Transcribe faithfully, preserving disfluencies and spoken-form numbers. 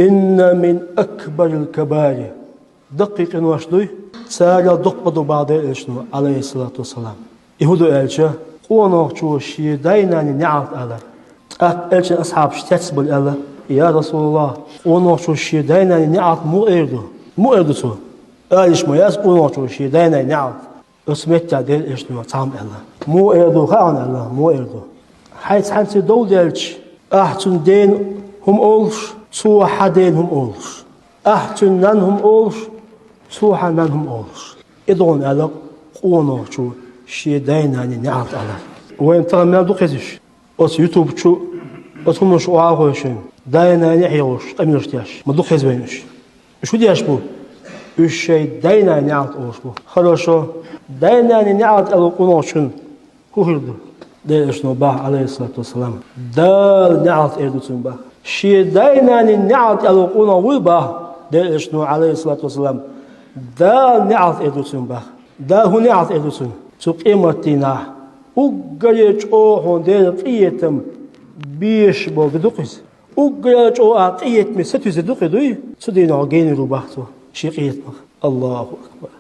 إن من أكبر الكبائر. Даккхий къинош дуй, царел доккха ду бах Делан Элчано, Ӏалайхиссалату вассалам. И хӀун ду аьлча, къонахчо шен дай-наьна неӀалт алар. ТӀаккха Элчан асхьабаш цецбаьлла аьлла: «Я РасулаллахӀ, къонахчо шен дай-наьна неӀалт муха эр ду? Муха эр ду цо?» Алиш ма яц къонахчо шен дай-наьна неӀалт. Оцу меттехь Делан Элчано цхьамма аьлла: «Муха эр ду хаьий хьуна?» — аьлла. «Муха эр ду? Хьайца цхьаьнцций дов даьлча, ахь цуьнан дена хӀума олуш, цо хьан дена хӀума олуш. Ахь цуьнан нанна хӀума олуш, цо хьан нанна хӀума олуш». И ду хьуна аьлла къонахчо шен дай-наьна неӀалт алар. Вайна тахана мел ду хезаш? Оцу ютуб чу оцу хӀуманаш охьа а хойшина, дай-наьна хьехош, къамелаш деш, ма ду хеза вайна уьш. Уьш хӀун деш бу? Уьш шайн дай-наьна неӀалт олуш бу. Хорошо. Дай-наьна неӀалт аьлла къонахчун хӀун хир ду? Делан Элчано бах, Ӏалайхиссалату вассалам, Дала неӀалт эр ду цунна бах. Шен дай-наьна неӀалт аьлла къонах вуй бах, Делан Элчано, Ӏалайхиссалату вассалам, Дала неӀалт эр ду цунна бах. Дала хӀун неӀалт эр ду цунна? Цу къематдийнахь уггаре чӀогӀа хьуна Делан къинхетам безаш болу де ду-кх иза. Уггаре чӀогӀа къинхетаме сатуьйсур ду-кх и дуй, цу дийнахь генийр ву бах цо шен къинхетамах. Аллаху акбар!